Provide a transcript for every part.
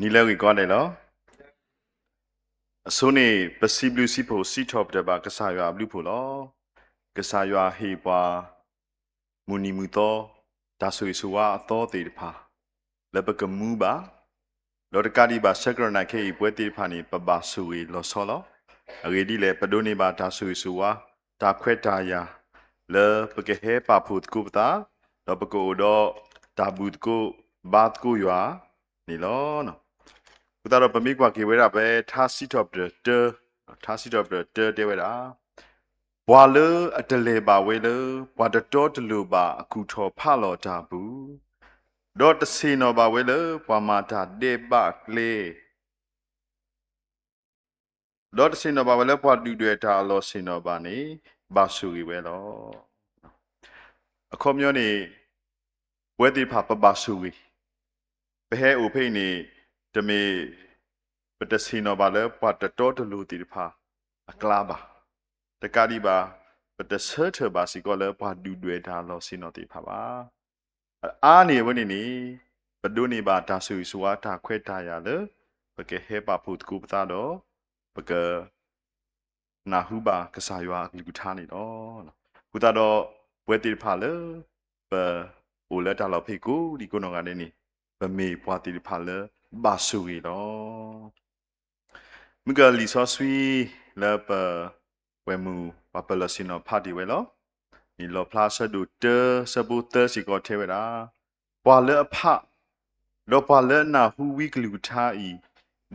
နံၤလၢအဂ့ၤကိးဂၤဒဲးလီၤ. အဆိန့ၣ် ပစံးဘျုးစံးဖှိၣ်စံးထီၣ်ပတြၢၤဘၣ်ကစၢ်ယွၤအဘျုးအဖှိၣ်လီၤ. ကစၢ်ယွၤဟ့ၣ်ပှၤ မုၢ်နံၤမုၢ်သီ တၢ်ဆိၣ်ဂ့ၤဆိၣ်ဝါအသီသ့ၣ်တဖၣ် လၢပကမူဘၣ်, ဒီးတကးဒံးဘၣ်ဆၢကတီၢ်နၢ်ခဲအံၤ ပဝဲသ့ၣ်တဖၣ်န့ၣ် ပဘၣ်ဆိၣ်ဂ့ၤလီၤဆီလီၤ. အဂ့ၢ်ဒ်လဲၣ်, ပဒိးန့ၢ်ဘၣ်တၢ်ဆိၣ်ဂ့ၤဆိၣ်ဝါ တၢ်ခွဲးတၢ်ယာ် လၢပကဟဲပာ်ဖှိၣ်သကိးပသး, ဒီးပကအိၣ်ဒီးတၢ်ဘျုးသကိးဘါသကိးယွၤန့ၣ်လီၤ. အဃိသတးဒီးပမ့ၢ်ကွၢ်က့ၤဝဲဒၣ်ဖဲထါစံးထီၣ်ပတြၢၤတၢ, ထါစံးထီၣ်ပတြၢၤတၢတဲဝဲဒၣ်, ပှၤလၢအတလဲၤဘၣ်ဝဲလၢ ပှၤတတီတလိၤဘၣ်အကူၣ်ထီၣ်ဖးလီၤတၢ်အပူၤ, ဒီးတဆ့ၣ်နီၤဘၣ်ဝဲလၢပှၤမၤတၢ်ဒဲးဘးကျဲ ဒီးတဆ့ၣ်နီၤဘၣ်ဝဲလၢပှၤဒုၣ်ဒွဲၣ်တၢ်အလီၢ်ဆ့ၣ်နီၤဘၣ်န့ၣ် ဘၣ်ဆိၣ်ဂ့ၤဝဲလီၤ. အခီပညီန့ၣ် ပဝဲသ့ၣ်တဖၣ်ပဘၣ်ဆိၣ်ဂ့ၤ, ပဟဲအိၣ်ဖဲအံၤန့ၣ် တမ့ၢ် ပတဆ့ၣ်နီၤဘၣ်လၢပှၤတတီတလိၤသ့ၣ်တဖၣ်အကျါဘၣ်, တကးဒံးဘၣ် ပတဆၢထၢၣ်ဘၣ်စ့ၢ်ကီးလၢပှၤဒုၣ်ဒွဲၣ်တၢ်အလီၢ်ဆ့ၣ်နီၤသ့ၣ်တဖၣ်ဘၣ်. အါန့ၢ်အဝဲန့ၣ်န့ၣ် ပဒိးန့ၢ်ဘၣ်တၢ်ဆိၣ်ဂ့ၤဆိၣ်ဝါတၢ်ခွဲးတၢ်ယာ်လၢ ပကဟဲပာ်ဖှိၣ်သကိးပသးဒီး ပက နၢ်ဟူဘၣ်ကစၢ်ယွၤအကလုၢ်ကထါန့ၣ်လီၤ. အဃိသတးဒီး ပဝဲသ့ၣ်တဖၣ်လၢ ပအိၣ်လၢတၢ်လီၢ်ဖဲကိးဒံကိးနီၢ်ဂၤဒဲးန့ၣ် ပမ့ၢ်ပှၤသ့ၣ်တဖၣ်လၢဘၣ်ဆိၣ်ဂ့ၤလီၤ. မုၢ်ကလံာ်စီဆှံလၢပ ဝဲမုၢ်ပှၤပၢၤလီၢ်ဆ့ၣ်နီၤဖးတ့ၢ်ဝဲလီၤ. န့ၣ်လီၣ်ဖျါအဆၢဒိၣ်တၢ ဆၢဖိသၢစ့ၢ်ကီးထဲဝဲဒၣ်, ပှၤလၢအဖး ဒီးပှၤလၢအနၢ်ဟူဝံကလုၢ်ကထါအံၤ,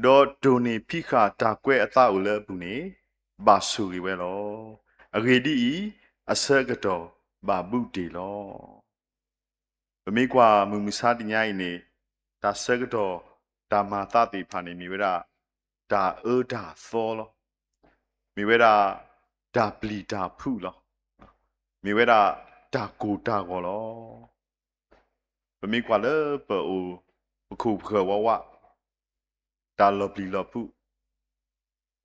ဒီးတိၢ်န့ၢ်ဖံးဃာ်တၢ်ကွဲးအသးအိၣ်လၢအပူၤန့ၣ် ဘၣ်ဆိၣ်ဂ့ၤဝဲလီၤ. အဂ့ၢ်ဒ်အံၤ, အဆၢကတီၢ်ဘၣ်ဘူးတ့ၢ်လီၤ. ပမ့ၢ်ကွၢ်မုၢ်မဆါတနံၤအံၤန့ၣ် တၢ်ဆၢကတီၢ် တၢ်မၤသးသ့ၣ်တဖၣ်န့ၣ် မ့ၢ်ဝဲဒၣ် တၢ်အၢတၢ်သီလီၤ. မ့ၢ်ဝဲဒၣ် တၢ်ပျံၤတၢ်ဖုးလီၤ. မ့ၢ်ဝဲဒၣ် တၢ်ကိၢ်တၢ်ဂီၤလီၤ. ပမ့ၢ်ကွၢ်လၢပအိၣ် ပခိၣ်ပဃၢၤဝးဝး တၢ်လီၤပျံၤလီၤဖုး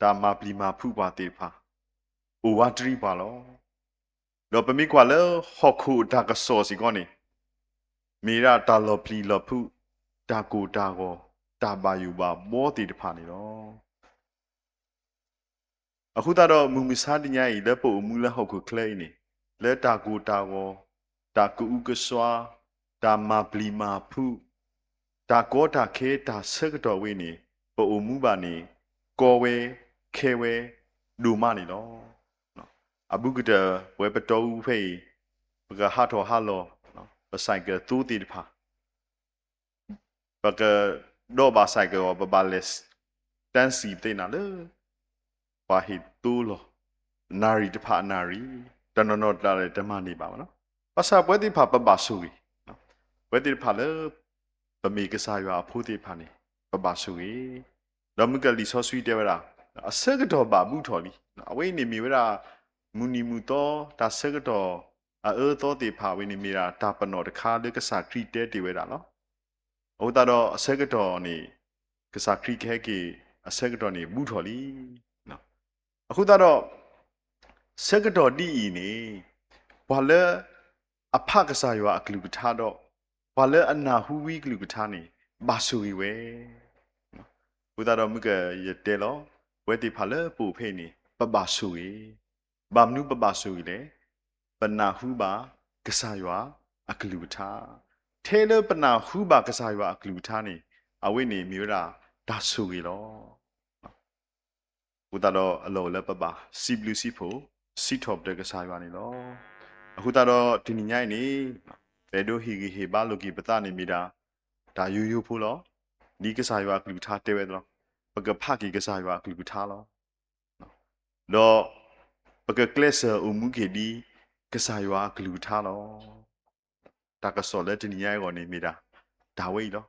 တၢ်မၤပျံၤမၤဖုးပှၤသ့ၣ်တဖၣ် အိၣ်ဝးတရံးပှၤလီၤ. ဒီးပမ့ၢ်ကွၢ်လၢဟီၣ်ခိၣ်အတၢ်ကစီၣ်စ့ၢ်ကီးန့ၣ် မ့ၢ်ဒၣ်တၢ်လီၤပျံၤလီၤဖုး တၢ်ကိၢ်တၢ်ဂီၤ တၢ်ဘၣ်ယိၣ်ဘၣ်ဘှီသ့ၣ်တဖၣ်န့ၣ်လီၤ. အဃိသတးဒီးမုၢ်မဆါတနံၤအံၤ လၢပအိၣ်မူလၢဟီၣ်ခိၣ်ချၢအံၤန့ၣ် လၢတၢ်ကိၢ်တၢ်ဂီၤ တၢ်ကအုကစွါ တၢ်မၤပျံၤမၤဖုး တၢ်ကီတၢ်ခဲတၢ်ဆၢကတီၢ်ဝဲန့ၣ် ပအိၣ်မူဘၣ်န့ၣ် ကီဝဲ ခဲဝဲ ဒိၣ်မးန့ၣ်လီၤ. အဘူးကတၢၢ် ပဝဲပတီၢ်အူဖဲအံၤ ပကဟးထီၣ်ဟးလီၤ ပ cycle သိသ့ၣ်တဖၣ် ပကဒီးဘၣ် cycle အီၤ ပဘၣ်လဲၤ တန်းစီ ပသ့ၣ်နၤလၢ ပှၤဟ့ၣ်သိလီၤ နၣ်ရံၣ်တဖၣ်အနၣ်ရံၣ် တနီၤနီၤတၢ်လဲၣ်တမၤန့ၢ်ဘၣ်ဘၣ်နီၤ. ဘၣ်ဆၣ်ပဝဲသ့ၣ်တဖၣ်ပဘၣ်ဆိၣ်ဂ့ၤ, ပဝဲသ့ၣ်တဖၣ်လၢ ပမ့ၢ်ကစၢ်ယွၤအဖိသ့ၣ်တဖၣ်န့ၣ် ပဘၣ်ဆိၣ်ဂ့ၤ, ဒီးမုၢ်ကလံာ်စီဆှံတဲဝဲဒၣ် အဆၢကတီၢ်ဘၣ်ဘူးထီၣ်လံ. အဝဲအံၤန့ၣ်မ့ၢ်ဝဲဒၣ် မုၢ်နံၤမုၢ်သီ တၢ်ဆၢကတီၢ် အအၢအသီသ့ၣ်တဖၣ်ဝဲန့ၣ် မ့ၢ်ဒၣ်တၢ်ပနီၣ်တခါလၢကစၢ်ခရံာ်တဲတ့ၢ်ဝဲဒၣ်လီၤ. အဃိသတးဒီးအဆၢကတီၢ်န့ၣ် ကစၢ်ခရံာ်ကဟဲက့ၤ အဆၢကတီၢ်န့ၣ်ဘူးထီၣ်လံ. အဃိသတးဒီး ဆၢကတီၢ်ဒ်အံၤန့ၣ် ပှၤလၢ အဖးကစၢ်ယွၤအကလုၢ်ကထါဒီး ပှၤလၢအနၢ်ဟူဝံကလုၢ်ကထါန့ၣ် ဘၣ်ဆိၣ်ဂ့ၤဝဲ. အဃိသတးဒီးမုၢ်ကယတဲလီၤ, ပဝဲသ့ၣ်တဖၣ်လၢပအိၣ်ဖဲအံၤန့ၣ် ပဘၣ်ဆိၣ်ဂ့ၤ, ဘၣ်မနုၤပဘၣ်ဆိၣ်ဂ့ၤလဲၣ်. ပနၢ်ဟူဘၣ်ကစၢ်ယွၤအကလုၢ်ကထါ, ထဲလၢပနၢ်ဟူဘၣ်ကစၢ်ယွၤအကလုၢ်ကထါန့ၣ် အဝဲန့ၣ်မ့ၢ်ဝဲဒၣ်တၢ်ဆိၣ်ဂ့ၤလီၤ. အဃိသတးဒီးအလီၢ်အိၣ်လၢပဘၣ်စံးဘျုးစံးဖှိၣ် စံးထီၣ်ပတြၢၤကစၢ်ယွၤန့ၣ်လီၤ. အဃိသတးဒီးတနံၤညါအံၤန့ၣ် ပအဲၣ်ဒိးဟ့ၣ်ဂံၢ်ဟ့ၣ်ဘါလိာ်က့ၤပသးန့ၣ်မ့ၢ်ဒၣ် တၢ်ယိယိဖိလီၤ. ဒ်ကစၢ်ယွၤအကလုၢ်ကထါတဲဝဲလီၤ, ပကဖးက့ၤကစၢ်ယွၤအကလုၢ်ကထါလီၤ. ဒီးပကကျဲးစၢးအိၣ်မူက့ၤဒ်ကစၢ်ယွၤအကလုၢ်ကထါလီၤ. တၢ်ကစီၣ်လၢတနံၤညါအံၤအဂီၢ်န့ၣ်မ့ၢ်ဒၣ် တၢ်ဝဲအံၤလီၤ.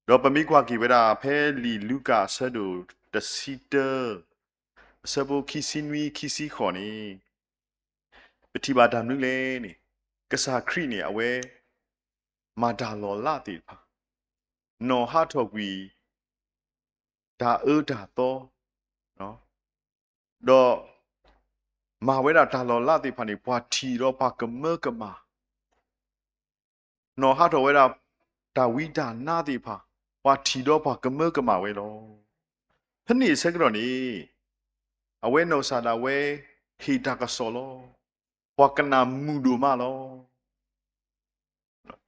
ဒီးပမ့ၢ်ကွၢ်က့ၤဝဲဒၣ်ဖဲလံာ်လူၤကၣ်အဆၢဒိၣ်တဆံတၢ အဆၢဖိခံဆံနွံ ခံဆံဃိးန့ၣ် ပထံၣ်ဘၣ်တၢ်မနုၤလဲၣ်န့ၣ် ကစၢ်ခရံာ်န့ၣ် အဝဲ မၤတၢ်လီၤလးသ့ၣ်တဖၣ် နီၢ်ဟးထီၣ်ကွံာ် တၢ်အၢတၢ်သီ ဒီး မၤဝဲဒၣ်တၢ်လီၤလးသ့ၣ်တဖၣ်န့ၣ် ပှၤထံၣ်ဒီးပှၤကမၢကမၣ် နီၢ်ဟးထီၣ်ဝဲဒၣ် တၢ်ဝံတၢ်နါသ့ၣ်တဖၣ်, ပှၤထံၣ်ဒီးပှၤကမၢကမၣ်ဝဲလီၤ. ဖဲန့ၣ်အဆၢကတီၢ်န့ၣ် အဝဲနီၢ်ကစၢ်ဒၣ်ဝဲ ဟ့ၣ်တၢ်ကစီၣ်လီၤ. ပှၤကနၣ်မုာ်ဒိၣ်မးလီၤ.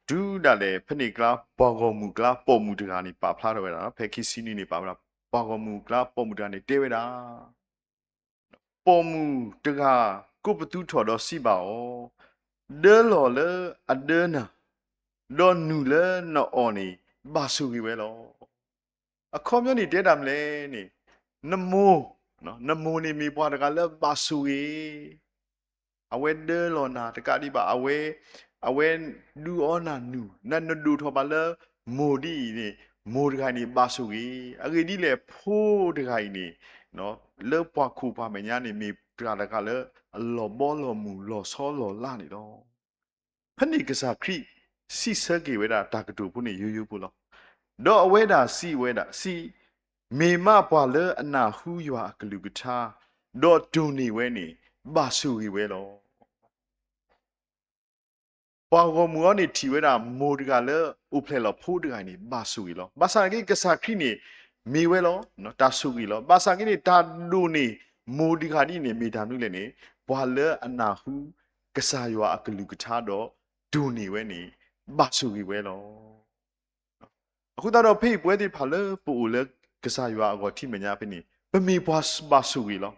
တုၤဒၣ်လဲာ်ဖဲန့ၣ်ကျါ ပှၤဂီၢ်မုၢ်ကျါပိာ်မုၣ်တဂၤန့ၣ် ပာ်ဖျါထီၣ်ဝဲဒၣ်, ဖဲခံဆံနွံန့ၣ်ပာ်ဝဲဒၣ်, ပှၤဂီၢ်မုၢ်ကျါပိာ်မုၣ်တဂၤန့ၣ်တဲဝဲဒၣ်, ပိာ်မုၣ်တဂၤကိးပသူထီၣ်ဒီးစံးဘၣ်အီၤ, ဒၢလီၢ်လၢအဒၢနၤ, ဒီးနုာ်လၢနအီၣ်န့ၣ် ဘၣ်ဆိၣ်ဂ့ၤဝဲလီၤ. အခီပညီန့ၣ်တဲဒၣ်မနုၤလဲၣ်န့ၣ်, နမိၢ်, နမိၢ်န့ၣ်မ့ၢ်ပှၤတဂၤလၢဘၣ်ဆိၣ်ဂ့ၤ, အဝဲဒၢလီၢ်နၤတကးဒံးဘၣ်, အဝဲ, အဝဲဒုးအီနၤနုာ်, နဒိၣ်ထီၣ်ဘၣ်လၢမိၢ်ဒ်အံၤန့ၣ်, မိၢ်တဂၤအံၤန့ၣ် ဘၣ်ဆိၣ်ဂ့ၤ, အဂ့ၢ်ဒ်လဲၣ် ဖိတဂၤအံၤန့ၣ်, လၢပှၤခိၣ်ပှၤမဲာ်ညါန့ၣ် မ့ၢ်တဂၤတဂၤလၢအလီၤဘီလီၤမုၢ်လီၤဆီလီၤလးန့ၣ်လီၤ. ဖဲန့ၣ်ကစၢ်ခရံာ်စံးဆၢက့ၤဝဲဒၣ်တၢ်ကတိၤဖိန့ၣ် ယိယိဖိလီၤ. ဒီးအဝဲဒၣ်စံးဝဲဒၣ်, စံး, မ့ၢ်မးပှၤလၢအနၢ်ဟူယွၤအကလုၢ်ကထါ, ဒီးတိၢ်န့ၢ်ဝဲန့ၣ် ဘၣ်ဆိၣ်ဂ့ၤဝဲလီၤ. ပှၤဂီၢ်မုၢ်အံၤန့ၣ်ထံၣ်ဝဲဒၣ်မိၢ်တဂၤလၢအိၣ်ဖျဲၣ်လီၤဖိတဂၤအံၤန့ၣ် ဘၣ်ဆိၣ်ဂ့ၤလီၤ. ဘၣ်ဆၣ်က့ ကစၢ်ခရံာ်န့ၣ် မ့ၢ်ဝဲလီၤ, တၢ်ဆိၣ်ဂ့ၤလီၤ. ဘၣ်ဆၣ်က့န့ၣ် တၢ်ဒိၣ်န့ၢ်မိၢ်တဂၤဒ်န့ၣ် မ့ၢ်တၢ်မနုၤလဲၣ်န့ၣ်, ပှၤလၢအနၢ်ဟူကစၢ်ယွၤအကလုၢ်ကထါဒီးတိၢ်န့ၢ်ဝဲန့ၣ် ဘၣ်ဆိၣ်ဂ့ၤဝဲလီၤ. အဃိသတးဒီးဖဲအံၤပဝဲသ့ၣ်တဖၣ်လၢပအိၣ်လၢကစၢ်ယွၤအဂီၢ်ထံမဲာ်ညါဖဲန့ၣ် ပမ့ၢ်ပှၤဘၣ်ဆိၣ်ဂ့ၤလီၤ.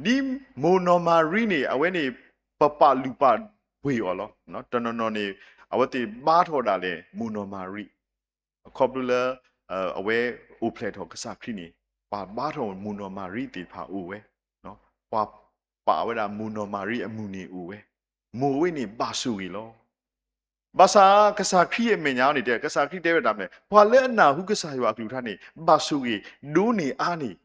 ဒ်မိၢ်နီၢ်မၤရံန့ၣ် အဝဲန့ၣ် ပပာ်လုၢ်ပာ်ပှ့ၤအီၤလီၤ. တနီၤနီၤန့ၣ် အဝဲသ့ၣ်ဘါထီၣ်ဒၣ်လဲာ်မိၢ်နီၢ်မၤရံ အခီဖျိလၢ အဝဲအိၣ်ဖျဲၣ်ထီၣ်ကစၢ်ခရံာ်န့ၣ် ပှၤဘါထီၣ်မိၢ်နီၢ်မၤရံသ့ၣ်တဖၣ်အိၣ်ဝဲ, ပှၤပာ်ဝဲဒၣ်မိၢ်နီၢ်မၤရံအမုၢ်န့ၣ်အိၣ်ဝဲ, မိၢ်ဝဲန့ၣ်ဘၣ်ဆိၣ်ဂ့ၤလီၤ. ဘၣ်ဆၣ်ကစၢ်ခရံာ်အမဲာ်ညါန့ၣ်တဲ ကစၢ်ခရံာ်တဲဝဲဒၣ်မ့ၢ် ပှၤလၢအနၢ်ဟူကစၢ်ယွၤအကလုၢ်ကထါန့ၣ် ဘၣ်ဆိၣ်ဂ့ၤဒိၣ်န့ၢ်အါန့ၣ်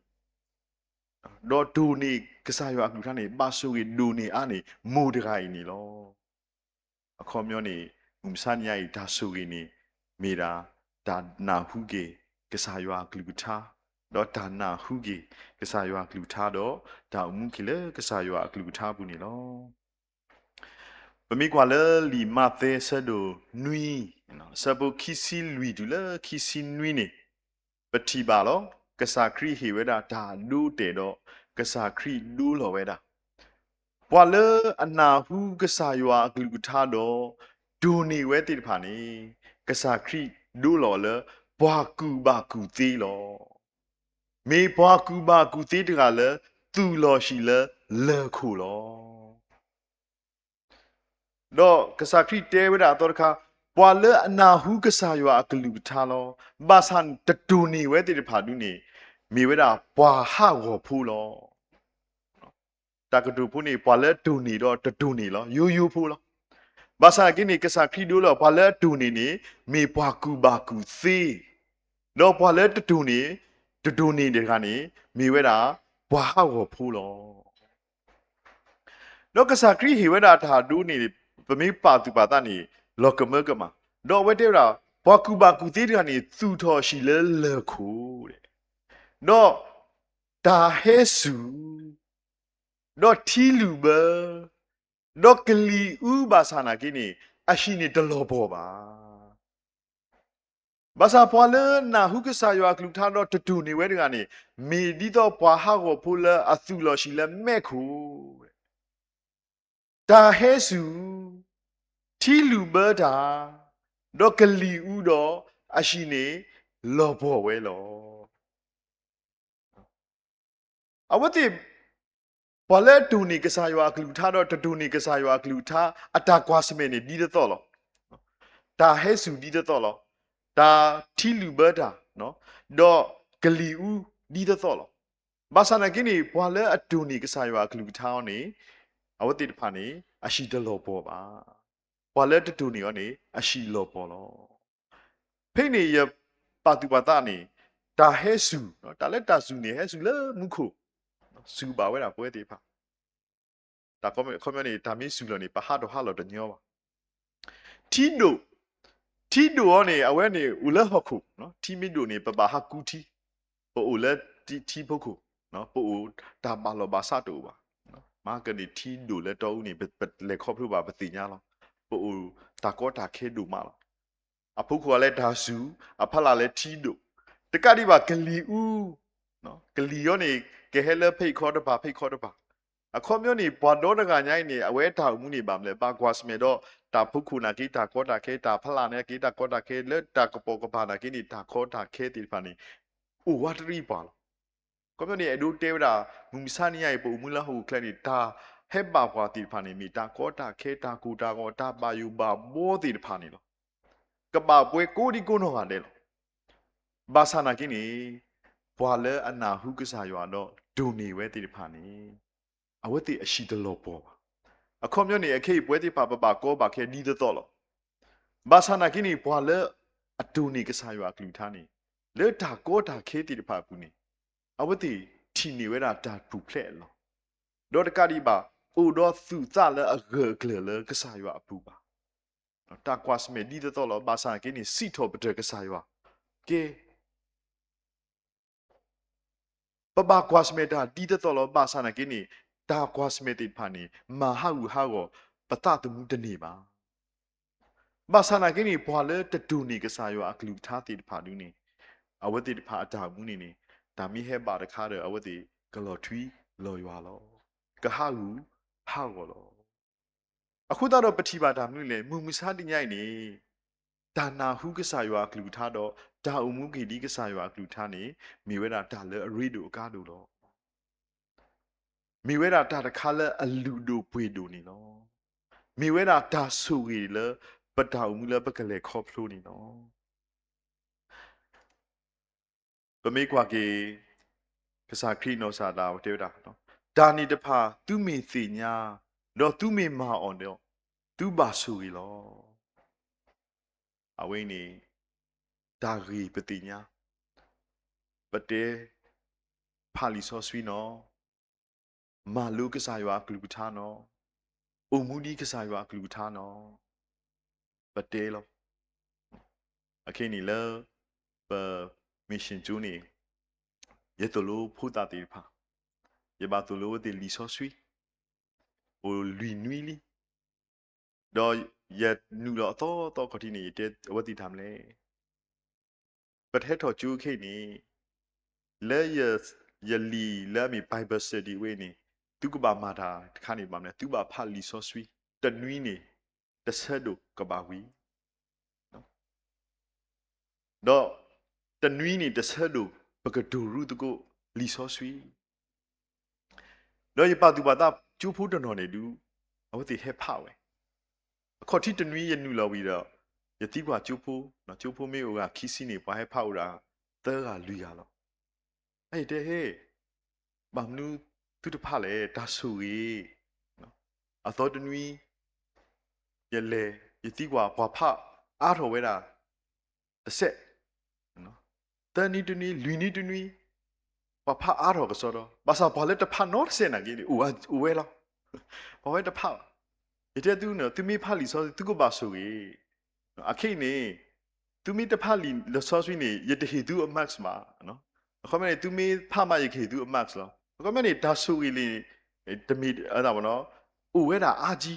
ဒီးတိၢ်န့ၢ်ကစၢ်ယွၤအကလုၢ်ကထါန့ၣ် ဘၣ်ဆိၣ်ဂ့ၤဒိၣ်န့ၢ်အါန့ၣ် မိၢ်တဂၤအံၤန့ၣ်လီၤ. အခီပညီန့ၣ် မုၢ်မဆါတနံၤအံၤ တၢ်ဆိၣ်ဂ့ၤန့ၣ် မ့ၢ်ဒၣ် တၢ်နၢ်ဟူက့ၤကစၢ်ယွၤအကလုၢ်ကထါ, ဒီးတၢ်နၢ်ဟူက့ၤကစၢ်ယွၤအကလုၢ်ကထါဒီး တၢ်အိၣ်မူက့ၤလၢကစၢ်ယွၤအကလုၢ်ကထါအပူၤန့ၣ်လီၤ. ပမ့ၢ်ကွၢ်လၢလံာ်မးသဲအဆၢဒိၣ်နွံ, အဆၢဖိခံဆံလွံၢ်တုၤလၢခံဆံနွံန့ၣ် ပထံၣ်ဘၣ်လီၤ. ကစၢ်ခရံာ်ဟ့ၣ်ဝဲဒၣ်တၢ်ဒိတဲာ်ဒီး ကစၢ်ခရံာ်ဒိလီၤဝဲဒၣ် ပှၤလၢအနၢ်ဟူကစၢ်ယွၤအကလုၢ်ကထါဒီး တိၢ်န့ၢ်ဝဲသ့ၣ်တဖၣ်န့ၣ် ကစၢ်ခရံာ်ဒိလီၤလၢ ပှၤကူၣ်ဘၣ်ကူၣ်သ့လီၤ. မ့ၢ်ပှၤကူၣ်ဘၣ်ကူၣ်သ့တဂၤလၢ သူၣ်လီၤဟံၣ်လၢလၢၢ်ခိၣ်လီၤ. ဒီးကစၢ်ခရံာ်တဲဝဲဒၣ်အသီတခါ, ပှၤလၢအနၢ်ဟူကစၢ်ယွၤအကလုၢ်ကထါလီၤ. ဘၣ်ဆၣ်တတိၢ်န့ၢ်ဝဲသ့ၣ်တဖၣ်ဒုန့ၣ် မ့ၢ်ဝဲဒၣ်ပှၤဟးဂီၤဖိလီၤ. တၢ်ကတိၤဖိန့ၣ် ပှၤလၢအတိၢ်န့ၢ်ဒီးတတိၢ်န့ၢ်လီၤ. ယိယိဖိလီၤ. ဘၣ်ဆၣ်က့န့ၣ် ကစၢ်ခရံာ်ဒိလီၤ ပှၤလၢအတိၢ်န့ၢ်န့ၣ် မ့ၢ်ပှၤကူၣ်ဘၣ်ကူၣ်သ့, ဒီးပှၤလၢတတိၢ်န့ၢ်, တတိၢ်န့ၢ်တဂၤန့ၣ် မ့ၢ်ဝဲဒၣ် ပှၤဟးဂီၤဖိလီၤ. ဒီးကစၢ်ခရံာ်ဟ့ၣ်ဝဲဒၣ်တၢ်ဒိန့ၣ် ပမ့ၢ်ပာ်သူၣ်ပာ်သးန့ၣ် လီၤကမၢကမၣ်, ဒီးအဝဲတဲဝဲဒၣ် ပှၤကူၣ်ဘၣ်ကူၣ်သ့တဂၤန့ၣ် သူၣ်ထီၣ်ဟံၣ်လၢလၢၢ်ခိၣ်, ဒီးတၢ်ဟဲစူၢ်, ဒီးထံလုၣ်ဘၢ, ဒီးကလံၤအူဘၣ်ဆၣ်နာ်က့န့ၣ် အဟံၣ်န့ၣ်တလီၤပှီၢ်ဘၣ်. ဘၣ်ဆၣ်ပှၤလၢနၢ်ဟူကစၢ်ယွၤအကလုၢ်ကထါဒီးတတိၢ်န့ၢ်ဝဲတဂၤန့ၣ် မ့ၢ်ဒ်သိးပှၤဟးဂီၤဖိလၢအသူၣ်လီၤဟံၣ်လၢမဲးခိၣ်, တၢ်ဟဲစူၢ်, ထံလုၣ်ဘၢတၢ်, ဒီးကလံၤအူဒီး အဟံၣ်န့ၣ်လီၤပှီၢ်ဝဲလီၤ. အဝဲသ့ၣ် ပှၤလၢအတိၢ်န့ၢ်ကစၢ်ယွၤအကလုၢ်ကထါဒီးတတိၢ်န့ၢ်ကစၢ်ယွၤအကလုၢ်ကထါ အတၢ်ကွၢ်ဆၢၣ်မဲာ်န့ၣ်ဒ်သိးသိးလီၤ. တၢ်ဟဲစူၢ်ဒ်သိးသိးလီၤ. တၢ်ထံလုၣ်ဘၢတၢ် ဒီးကလံၤအူဒ်သိးသိးလီၤ. ဘၣ်ဆၣ်နာ်က့န့ၣ် ပှၤလၢအတိၢ်န့ၢ်ကစၢ်ယွၤအကလုၢ်ကထါအီၤန့ၣ် အဝဲသ့ၣ်တဖၣ်န့ၣ် အဟံၣ်တလီၤပှီၢ်ဘၣ်. ပှၤလၢတတိၢ်န့ၢ်အီၤန့ၣ် အဟံၣ်လီၤပှီၢ်လီၤ. ဖဲန့ၣ်ယပာ်သူၣ်ပာ်သးန့ၣ် တၢ်ဟဲစူၢ်, တၢ်လၢတၢ်စူၢ်န့ၣ် ဟဲစူၢ်လၢမူခိၣ်, စူၢ်ဘၣ်ဝဲဒၣ်ပဝဲသ့ၣ်တဖၣ်. တၢ်ခီပညီန့ၣ် တၢ်မ့ၢ်စူၢ်လီၤန့ၣ် ပဟးထီၣ်ဟးလီၤတညီဘၣ်. ထံဒိၣ်, ထံဒိၣ်အီၤန့ၣ် အဝဲန့ၣ်အိၣ်လၢဟီၣ်ခိၣ်, ထံမ့ၢ်ဒိၣ်န့ၣ် ပဘၣ်ဟးကူထံ, ပအိၣ်လၢထံဖိခိၣ်, ပအိၣ်တၢ်ဘၣ်လီၤဘၣ်စးတအိၣ်ဘၣ်. မၤကန့ၣ်ထံဒိၣ်လၢတီအူန့ၣ် ပလဲၤခီဖျိဘၣ်ပသ့ၣ်ညါလီၤ. ပအိၣ်တၢ်ကီတၢ်ခဲဒိၣ်မးလီၤ. အဖိခိၣ်အလဲၤတၢ်စူၤ, အဖီလာ်လဲၤထံဒိၣ်, တကးဒံးဘၣ်ကလံၤအူ, ကလံၤအံၤန့ၣ် ကဟဲလၢဖဲအံၤခီတဖၣ် ဖဲအံၤခီတဖၣ်, အခီပညီန့ၣ် ပှၤဒီတဂၤညါအံၤန့ၣ် အဝဲတၢ်အိၣ်မူန့ၣ်ဘၣ်မနုၤလဲၣ်, ဘၣ်ကွၢ်ဆၢၣ်မဲာ်ဒီး တၢ်ဖိခိၣ်နာ်က့တၢ်ကီတၢ်ခဲ, တၢ်ဖီလာ်နာ်က့တၢ်ကီတၢ်ခဲ, လၢတၢ်ကပိာ်ကပၤနာ်က့န့ၣ် တၢ်ကီတၢ်ခဲသ့ၣ်တဖၣ်န့ၣ် အိၣ်ဝးတရံးပှၤလီၤ. အခီပညီန့ၣ် အဲၣ်ဒိးတဲဝဲဒၣ် မုၢ်မဆါတနံၤညါအံၤ ပအိၣ်မူလၢဟီၣ်ခိၣ်ချၢန့ၣ် တၢ်ဟဲဘၣ်ပှၤသ့ၣ်တဖၣ်န့ၣ် မ့ၢ်တၢ်ကီတၢ်ခဲ တၢ်ကိၢ်တၢ်ဂီၤ တၢ်ဘၣ်ယိၣ်ဘၣ်ဘီသ့ၣ်တဖၣ်န့ၣ်လီၤ. ကဘၣ်ပှဲၤကိးဒံကိးနီၢ်ဂၤဒဲးလီၤ. ဘၣ်ဆၣ်နာ်က့န့ၣ် ပှၤလၢအနၢ်ဟူကစၢ်ယွၤဒီးတိၢ်န့ၢ်ဝဲသ့ၣ်တဖၣ်န့ၣ် အဝဲသ့ၣ်အဟံၣ်တလီၤပှီၢ်ဘၣ်. အခီပညီန့ၣ် အခဲအံၤပဝဲသ့ၣ်တဖၣ်ပဘၣ်ကီဘၣ်ခဲဒ်သိးသိးလီၤ. ဘၣ်ဆၣ်နာ်က့န့ၣ် ပှၤလၢအတိၢ်န့ၢ်ကစၢ်ယွၤအကလုၢ်ကထါန့ၣ် လၢတၢ်ကီတၢ်ခဲသ့ၣ်တဖၣ်အပူၤန့ၣ် အဝဲသ့ၣ်ထံၣ်န့ၢ်ဝဲဒၣ်တၢ်ပူၤဖျဲးအလီၢ်, ဒီးတကးဒံးဘၣ် အိၣ်ဒီးသူၣ်သးလၢအဂၢၢ်အကျၢၤလၢကစၢ်ယွၤအပူၤဘၣ်. တၢ်ကွၢ်ဆၢၣ်မဲာ်ဒ်သိးသိးလီၤ. ဘၣ်ဆၣ်နာ်က့န့ၣ် စံးထီၣ်ပတြၢၤကစၢ်ယွၤ, ကဲ ပဘၣ်ကွၢ်ဆၢၣ်မဲာ်တၢ်ဒ်သိးသိးလီၤ. ဘၣ်ဆၣ်နာ်က့န့ၣ် တၢ်ကွၢ်ဆၢၣ်မဲာ်သ့ၣ်တဖၣ်န့ၣ် မၤဟးဂူာ်ဟးဂီၤပသးသမူတန့ၢ်ဘၣ်. ဘၣ်ဆၣ်နာ်က့န့ၣ် ပှၤလၢတတိၢ်န့ၢ်ကစၢ်ယွၤအကလုၢ်ကထါသ့ၣ်တဖၣ်ဒုန့ၣ် အဝဲသ့ၣ်တဖၣ်အတၢ်အိၣ်မူန့ၣ်န့ၣ် တၢ်မ့ၢ်ဟဲဘၣ်တခါဒီး အဝဲသ့ၣ်ကလီၤထွံလီၤယွၤလီၤ. ကဟးဂူာ်ဟးဂီၤလီၤ. အဃိသတးဒီးပထံၣ်ဘၣ်တၢ်မနုၤလဲၣ်, မုၢ်မဆါတနံၤညါအံၤန့ၣ် တၢ်နၢ်ဟူကစၢ်ယွၤအကလုၢ်ကထါဒီး တၢ်အိၣ်မူက့ၤဒ်ကစၢ်ယွၤအကလုၢ်ကထါန့ၣ် မ့ၢ်ဝဲဒၣ်တၢ်လၢအရ့ဒိၣ်အကါဒိၣ်လီၤ. မ့ၢ်ဝဲဒၣ်တၢ်တခါလၢအလုၢ်ဒိၣ်ပှ့ၤဒိၣ်န့ၣ်လီၤ. မ့ၢ်ဝဲဒၣ်တၢ်ဆိၣ်ဂ့ၤလၢပတၢ်အိၣ်မူလၢပကလဲၤခီဖျိန့ၣ်လီၤ. ပမ့ၢ်ကွၢ်က့ၤ ကစၢ်ခရံာ်နီၢ်ကစၢ်ဒၣ်ဝဲတဲဝဲဒၣ်, တၢ်န့ၣ်တဖၣ်သုမ့ၢ်သ့ၣ်ညါ, ဒီးသုမ့ၢ်မၤအီၤဒီး သုဘၣ်ဆိၣ်ဂ့ၤလီၤ. အဝဲအံၤန့ၣ် တၢ်ဂ့ၢ်ပသ့ၣ်ညါ, ပတဲ ဖးလံာ်စီဆှံနီၣ်, မၤလိကစၢ်ယွၤအကလုၢ်ကထါနီၣ်, အိၣ်မူဒ်ကစၢ်ယွၤအကလုၢ်ကထါနီၣ်, ပတဲလီၤ. အခဲအံၤန့ၣ်လၢ ပ mission ကၠိန့ၣ် ယသိၣ်လိဖိသၣ်သ့ၣ်တဖၣ်, ယဘၣ်သိၣ်လိအဝဲသ့ၣ်လံာ်စီဆှံ အိၣ်လွံၢ်နွံလံ. ဒီးယနုာ်လီၤအသီသီခီၣ်ထံးန့ၣ် ယတဲအဝဲသ့ၣ်တၢ်မနုၤလဲၣ်. ပတဟဲထီၣ်ကၠိခဲအံၤန့ၣ် လၢယလံာ်လၢအမ့ၢ် Bible study ဝဲအံၤန့ၣ် သုကဘၣ်မၤတၢ်တခါန့ၣ်ဘၣ်မနုၤလဲၣ်, သုဘၣ်ဖးလံာ်စီဆှံ တနွံန့ၣ် တဆၢဒိၣ်ကဘၣ်ဝံၤ ဒီးတနွံန့ၣ် တဆၢဒိၣ်ပကတိၤရူသကိးလံာ်စီဆှံ. ဒီးယပာ်သူၣ်ပာ်သးကၠိဖိတနီၤန့ၣ်ဒုး အဝဲသ့ၣ်ဟဲဖးဝဲ. အခီၣ်ထံးတနွံယနုာ်လီၤဝံၤဒီး ယသံကွၢ်ကၠိဖိ, ကၠိဖိမ့ၢ်အိၣ်ဂၤခံဆံန့ၣ် ပှၤဟဲဖးအိၣ်ဒၣ်သၢဂၤလွံၢ်ဂၤလီၤ. အယတဲဟဲ ဘၣ်မနုၤသုတဖးလဲၣ်, တၢ်ဆိၣ်ဂ့ၤ အသီတနွံ ယလဲၤ ယသံကွၢ်ပှၤဖးအါထီၣ်ဝဲဒၣ် တစဲး, သၢနွံတနွံ လွံၢ်နွံတနွံ ပှၤဖးအါထီၣ်ကစီဒီ, ဘၣ်ဆၣ်ပှၤလၢတဖးနီတစဲးနာ်က့န့ၣ် အိၣ်ဝဲလီၤ. ပှၤဝဲတဖးဘၣ်. ယတဲသုန့ၣ် သုမ့ၢ်ဖးလံာ်စီဆှံ သုကဘၣ်ဆိၣ်ဂ့ၤ. အခဲအံၤန့ၣ် သုမ့ၢ်တဖးလံာ်စီဆှံန့ၣ် ယတဟ့ၣ်သုအ marks ဘၣ်. အခီပညီန့ၣ် သုမ့ၢ်ဖးမး ယကဟ့ၣ်သုအ marks လီၤ. အခီပညီန့ၣ် တၢ်ဆိၣ်ဂ့ၤလံ တမ့ၢ် အိၣ်ဝဲဒၣ်အါကံ,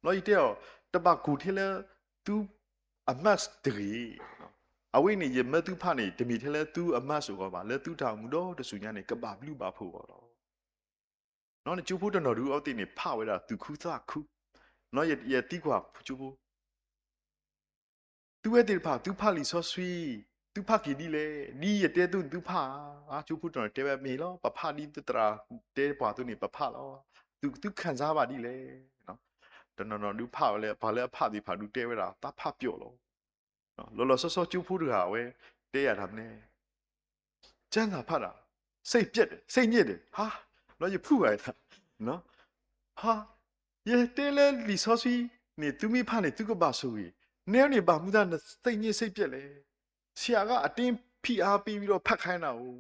လီၤယတဲအီၤ တဘၣ်ကိၢ်ထဲလၢသုအ marks တဂ့ၤ. အဝဲန့ၣ် ယမၢသုဖးန့ၣ် တမ့ၢ်ထဲလၢသုအ marks အဂီၢ်ဘၣ်, လၢသုတၢ်အိၣ်မူဒီတစူၢ်ညါန့ၣ် ကဘၣ်ဘျုးဘၣ်ဖှိၣ်အဂီၢ်လီၤ. န့ၣ်ကၠိဖိတနီၤဒုး အဝဲသ့ၣ်န့ၣ် ဖးဝဲဒၣ်သူၣ်ခုသးခု, ယသံကွၢ်ကၠိဖိ သုဝဲသ့ၣ်တဖၣ် သုဖးလံာ်စီဆှံ, သုဖးက့ၤဒ်လဲၣ်, ဒ်ယတဲသုန့ၣ် သုဖးဧါ. ကၠိဖိတနီၤတဲဝဲမ့ၢ်လီၤ, ပဖးဒ်သရၣ်တဲပှၤသုန့ၣ် ပဖးလီၤ. သု သုခံစားဘၣ်ဒ်လဲၣ်. တနီၤနီၤဒုးဖးဝဲလၢ ပှၤလၢအဖးသ့ၣ်တဖၣ်ဒုးတဲဝဲဒၣ် သးဖးပျီာ်လီၤ. လီၤလီၤဆီဆီကၠိဖိတဂၤဝဲ တဲယၤတၢ်မနုၤလဲၣ်, ကျမ်းစာဖတ်တာ စိတ်ပျက်တယ်, စိတ်ညစ်တယ်, ဟါ, လီၤယဖုၣ်ဘၣ်, ဟါ, ယတဲလၢလံာ်စီဆှံန့ၣ် သုမ့ၢ်ဖးန့ၣ် သုကဘၣ်ဆိၣ်ဂ့ၤ, နဲန့ၣ် ဘၣ်မနုၤတၢ်န စိတ်ညစ်စိတ်ပျက်လဲၣ်. ဆရာက အတင်းဖိအားပေးပြီးတော့ ဖတ်ခိုင်းတာကို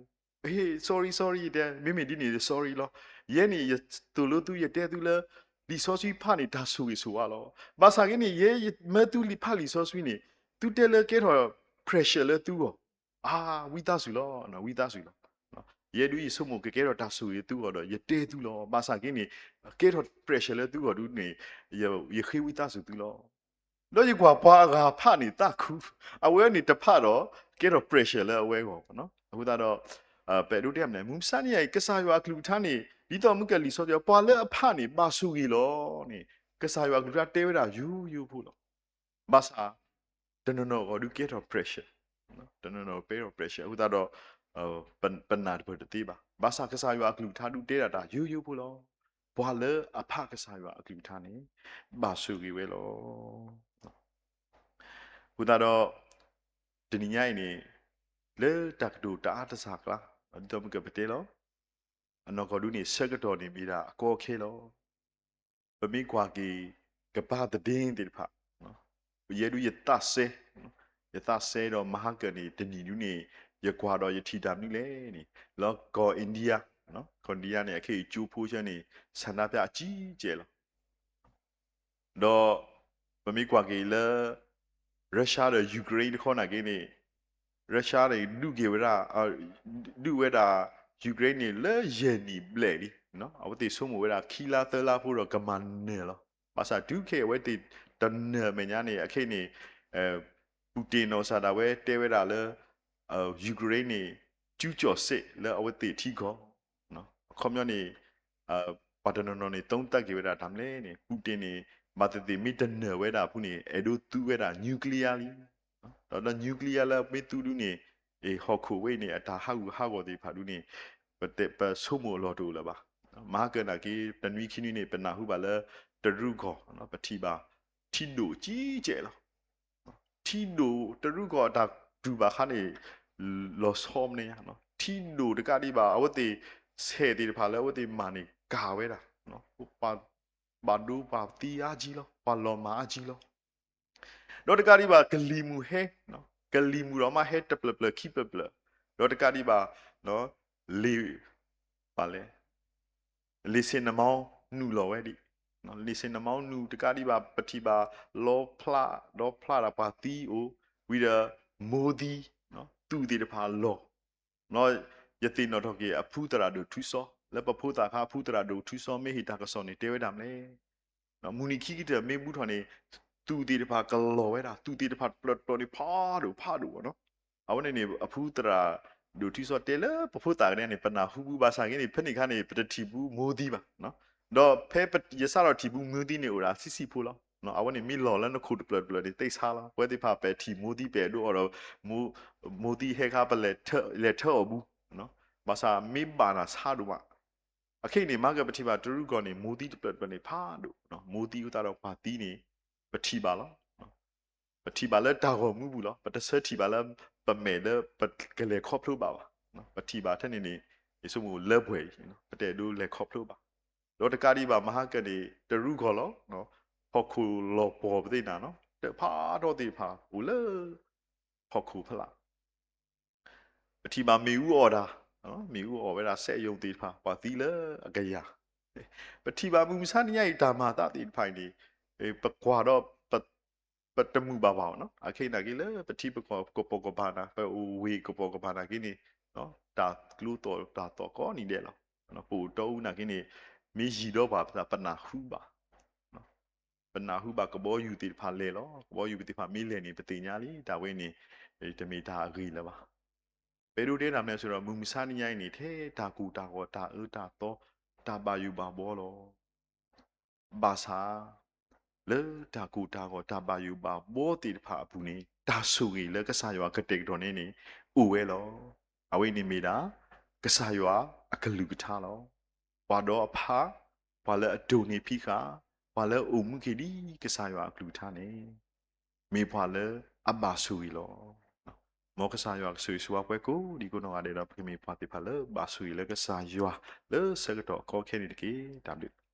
ဟေ့ sorry sorry ယတဲ မ့မ့ၢ်ဒ်န့ၣ် sorry လီၤ. ယဲန့ၣ် ယသိၣ်လိသု ယတဲသုလၢ လံာ်စီဆှံဖးန့ၣ် တၢ်ဆိၣ်ဂ့ၤဆိၣ်ဝါလီၤ. ဘၣ်ဆၣ်က့န့ၣ် ယဲမၢသုလံာ်ဖးလံာ်စီဆှံန့ၣ် သုတဲလၢကဲထီၣ် pressure လၢသုဂီၢ်, အါ ဝံသးစူၤလီၤ, ဝံသးစူၤလီၤ. ယဲဒုးယဆိကမိၣ်ကကဲထီၣ်တၢ်ဆိၣ်ဂ့ၤသုဂီၢ်ဒီး ယတဲသုလီၤ. ဘၣ်ဆၣ်က့န့ၣ် ကဲထီၣ် pressure လၢသုဂီၢ်ဒုးန့ၣ် ယဃ့ဝံသးစူၤသုလီၤ. ဒီးယကွၢ်ပှၤအဂၤဖးန့ၣ်သးခု, အဝဲန့ၣ်တဖးဒီး ကဲထီၣ် pressure လၢအဝဲအဂီၢ်ဘၣ်နီၤ. အဃိသတးဒီး ပအဲၣ်ဒိးတဲမနုၤလဲၣ်, မုၢ်မဆါတနံၤအံၤ ကစၢ်ယွၤအကလုၢ်ကထါန့ၣ် ဒ်သိးမုၢ်ကလံၤစီဆှံ ပှၤလၢအဖးန့ၣ် ဘၣ်ဆိၣ်ဂ့ၤလီၤန့ၣ် ကစၢ်ယွၤအကလုၢ်ကထါတဲဝဲဒၣ်ယိယိဖိလီၤ. ဘၣ်ဆၣ် တနီၤနီၤအဂီၢ်ဒုးကဲထီၣ် pressure, တနီၤနီၤကဲထီၣ် pressure အဃိသတးဒီး ပနာ်တပၢၢ်တသ့ဘၣ်. ဘၣ်ဆၣ်ကစၢ်ယွၤအကလုၢ်ကထါဒုးတဲဒၣ်တၢ်ယိယိဖိလီၤ. ပှၤလၢအဖးကစၢ်ယွၤအကလုၢ်ကထါန့ၣ် ဘၣ်ဆိၣ်ဂ့ၤဝဲလီၤ. အဃိသတးဒီး တနံၤညါအံၤန့ၣ် လၢတၢ်ကတိၤတအါတစှၤအကျါ ဒ်သိးမုၢ်ကပတဲလီၤ အနီၢ်ကီၢ်ဒုးန့ၣ် ဆၢကတီၢ်န့ၣ်မ့ၢ်ဒၣ်အကီအခဲလီၤ. ပမ့ၢ်ကွၢ်က့ၤ ကပၤသဒ့သ့ၣ်တဖၣ် ယဲဒုးယသးစဲ ယသးစဲဒီးမဟါကၢန့ၣ် တနံၤဒုးန့ၣ် ယကွၢ်ဒီးယထံၣ်တၢ်မနုၤလဲၣ်န့ၣ် လၢကီၢ် India, ကီၢ် India န့ၣ် အခဲအံၤကၠိဖိဆၢန့ၣ် ဆန္ဒပြအကြီးအကျယ်လီၤ. ဒီး ပမ့ၢ်ကွၢ်က့ၤလၢ Russia ဒီး Ukraine တခီနာ်က့န့ၣ် Russia န့ၣ် ဒုးက့ၤဝဲဒၣ် ဒုးဝဲဒၣ် Ukraine န့ၣ် လၢယဲၢ်နံၣ်ဘျဲၣ်လံ. အဝဲသ့ၣ်ဆိကမိၣ်ဝဲဒၣ် ခံလါသၢလါဖိဒီးကမၤနၢၤလီၤ. ဘၣ်ဆၣ်တုၤခဲအံၤအဝဲသ့ၣ်တနၢၤမဲာ်ညါန့ၣ် အခဲအံၤန့ၣ် Putin နီၢ်စၢ်ဒၣ်ဝဲတဲဝဲဒၣ်လၢ Ukraine န့ၣ် ကျူးကျော်စစ် လၢအဝဲသ့ၣ်ထံကီၢ် အခီပညီန့ၣ် ပှၤတနီၤနီၤန့ၣ် သုံးသပ်က့ၤဝဲဒၣ်တၢ်မနုၤလဲၣ်န့ၣ် Putin န့ၣ် ဘၣ်သ့ၣ်သ့ၣ်မ့ၢ်တနၢၤဝဲဒၣ်အဖုန့ၣ် အဲၣ်ဒိးသူဝဲဒၣ် nuclear လံ. ဒီးလၢ nuclear လၢမ့ၢ်သူဒုးန့ၣ် ဟီၣ်ခိၣ်ဝဲအံၤန့ၣ် အတၢ်ဟးဂူာ်ဟးဂီၤသ့ၣ်တဖၣ်ဒုးန့ၣ် ပဆိကမိၣ်အလီၢ်တအိၣ်လၢၤဘၣ်. မဟါကၢနာ်က့ တနွံခံနွံန့ၣ် ပနၢ်ဟူဘၣ်လၢ တရူးကီၢ် ပထံၣ်ဘၣ် ထံဒိၣ်ကံကဲးလီၤ. ထံဒိၣ်တရူးကီၢ်အတၢ်တူၢ်ဘၣ်ခါန့ၣ် လီၤဆီမနုၤညါ, ထံဒိၣ်တကးဒံးဘၣ် အဝဲသ့ၣ် ဆဲးသ့ၣ်တဖၣ်လၢအဝဲသ့ၣ်မၤန့ၣ်ကၤဝဲဒၣ် ပှၤဘၣ်ဒိဘၣ်သံအါကံလီၤ, ပှၤလီၤမၢ်အါကံလီၤ. ဒီးတကးဒံးဘၣ် ကလံၤမုၢ်ဟဲ, ကလံၤမုၢ်ဒီးမးဟဲတပျၢၢ်ပျၢၢ်ခံပျၢၢ်ပျၢၢ်, ဒီးတကးဒံးဘၣ် လ့ၣ် ဘၣ်လဲၣ် လ့ၣ်ဆ့ၣ်နမီနုာ်လီၤဝဲဒၣ်, လ့ၣ်ဆ့ၣ်နမီနုာ်တကးဒံးဘၣ် ပထံၣ်ဘၣ်လီဖျး ဒီဖျးဒၣ်ပှၤသံအိၣ်, ဝံၤဒီး မိုးသီး သူၣ်သ့ၣ်တဖၣ်လီၤ. ယသ့ၣ်နီၣ်ထီၣ်က့ၤအဖုသရၣ်ဒိၣ်ထူစီ လၢပဖိသၣ်ခါအဖုသရၣ်ဒိၣ်ထူစီ မ့ၢ်ဟ့ၣ်တၢ်ကစီၣ်န့ၣ် တဲဝဲဒၣ်မနုၤလဲၣ်, မုၢ်နံၤခံကတၢၢ်မ့ၢ်ဘူးထီၣ်န့ၣ် သူၣ်သ့ၣ်တဖၣ်ကလီၤဝဲဒၣ် သူၣ်သ့ၣ်တဖၣ်တပျၢၢ်တပျၢၢ်န့ၣ် ဖးဒိၣ်ဖးဒိၣ်ဘၣ်နီၤ. အဝဲန့ၣ်န့ၣ် အဖုသရၣ်ဒိၣ်ထူစီတဲလၢပဖိသၣ်ကဒါန့ၣ် ပနၢ်ဟူဘူးဘၣ်ဆၣ်ဂ့ၤန့ၣ် ဖဲန့ၣ်အခါန့ၣ် ပတထံၣ်ဘူး မိုးသီး ဘၣ်, ဒီးဖဲယစးထီၣ်ထံၣ်ဘူး မိုးသီး န့ၣ် အိၣ်ဒၣ်ဆံးဆံးဖိလီၤ. အဝဲန့ၣ်မ့ၢ်လီၤလၢနခိၣ်တပျၢၢ်တပျၢၢ်န့ၣ် သ့ဆါလီၤ. ပဝဲသ့ၣ်တဖၣ်ပဲာ်ထံၣ် မိုးသီး ပဲာ်ဒိအီၤဒီး မိုးသီး ဟဲခါ ပလဲၤထၢအီၣ်ဘူး, ဘၣ်ဆၣ်မ့ၢ်ဘၣ်နၤဆါဒိၣ်မး. အခဲအံၤန့ၣ် မၤကပထံၣ်ဘၣ်တရူးကီၢ်န့ၣ် မိုးသီး တပျၢၢ်တပျၢၢ်န့ၣ် ဖးဒိၣ်, မိုးသီး အဃိသတးဒီးပှၤသံန့ၣ် ပထံၣ်ဘၣ်လီၤ. ပထံၣ်ဘၣ်လၢတၢ်ဂီၤမူပူၤလီၤ. ပတဆၢထံၣ်ဘၣ်လၢပမဲာ်လၢပကလဲၤခီဖျိဘၣ်ဘၣ်. ပထံၣ်ဘၣ်ထဲန့ၣ်န့ၣ် ယဆိကမိၣ်လၢပှဲၤအံၤ ပတအဲၣ်ဒိးလဲၤခီဖျိဘၣ်. ဒီးတကးဒံးဘၣ် မဟါကၢန့ၣ် တရူးကီၢ်လီၤ. ဟီၣ်ခိၣ်လီၤပှီၢ်ပသ့ၣ်နၤနီၤ တၢ်ဖးထီသ့ၣ်တဖၣ်အိၣ်လၢ ဟီၣ်ခိၣ်ဖီလာ် ပထံၣ်ဘၣ်မ့ၣ်အူအီၣ်တၢ်, မ့ၣ်အူအီၣ်ဝဲဒၣ် စက်ရုံ သ့ၣ်တဖၣ် ပှၤသံလၢအကယၤ. ပထံၣ်ဘၣ်မုၢ်မဆါတနံၤညါအံၤ တၢ်မၤအသးသ့ၣ်တဖၣ်အံၤန့ၣ် ပကွၢ်ဒီး ပတမုာ်ဘၣ်ဘၣ်နီၤ. အခဲအံၤနာ်က့လၢပထံပကီၢ်ကပိာ်ကပၤနၤ ပအိၣ်ဝ့ၢ်ကပိာ်ကပၤနာ်က့န့ၣ် တၢ်ကျိသီၣ်တၢ်သီၣ်ကိးနံၤဒဲးလီၤ. ပအိၣ်တီအူနာ်က့န့ၣ် မ့ၢ်ယံာ်ဒီးပှၤ ပနၢ်ဟူဘၣ် ပနၢ်ဟူဘၣ်ကဘီယူၤသ့ၣ်တဖၣ်လဲၤလီၤ. ကဘီယူၤသ့ၣ်တဖၣ်မ့ၢ်လဲၤန့ၣ် ပသ့ၣ်ညါလံ တၢ်ဝဲန့ၣ် တမ့ၢ်တၢ်အဂ့ၤလၢၤဘၣ်. ပအဲၣ်ဒိးတဲတၢ်မနုၤလဲၣ်ဆိုဒီး မုၢ်မဆါတနံၤညါအံၤန့ၣ် ထဲတၢ်ကိၢ်တၢ်ဂီၤ တၢ်အၢတၢ်သီ တၢ်ဘၣ်ယိၣ်ဘၣ်ဘှီလီၤ. ဘၣ်ဆၣ် လၢတၢ်ကိၢ်တၢ်ဂီၤ တၢ်ဘၣ်ယိၣ်ဘၣ်ဘှီသ့ၣ်တဖၣ်အပူၤန့ၣ် တၢ်ဆိၣ်ဂ့ၤလၢကစၢ်ယွၤကတဲာ်ကတီၤန့ၣ်န့ၣ် အိၣ်ဝဲလီၤ. အဝဲန့ၣ်မ့ၢ်ဒၣ် ကစၢ်ယွၤအကလုၢ်ကထါလီၤ. ပှၤဒီးအဖး, ပှၤလၢအတိၢ်န့ၢ်ဖံးဃာ်, ပှၤလၢအအိၣ်မူက့ၤဒ်ကစၢ်ယွၤအကလုၢ်ကထါန့ၣ် မ့ၢ်ပှၤလၢအဘၣ်ဆိၣ်ဂ့ၤလီၤ. မ်ကစၢ်ယွၤကဆိၣ်ဂ့ၤဆိၣ်ဝါပှၤကိးဒံကိးနီၢ်ဂၤဒဲးဒီး ပကမ့ၢ်ပှၤသ့ၣ်တဖၣ်လၢဘၣ်ဆိၣ်ဂ့ၤလၢကစၢ်ယွၤ လၢဆၢကတီၢ်အခီခဲန့ၣ်တက့ၢ်. တၢ်ဘျုး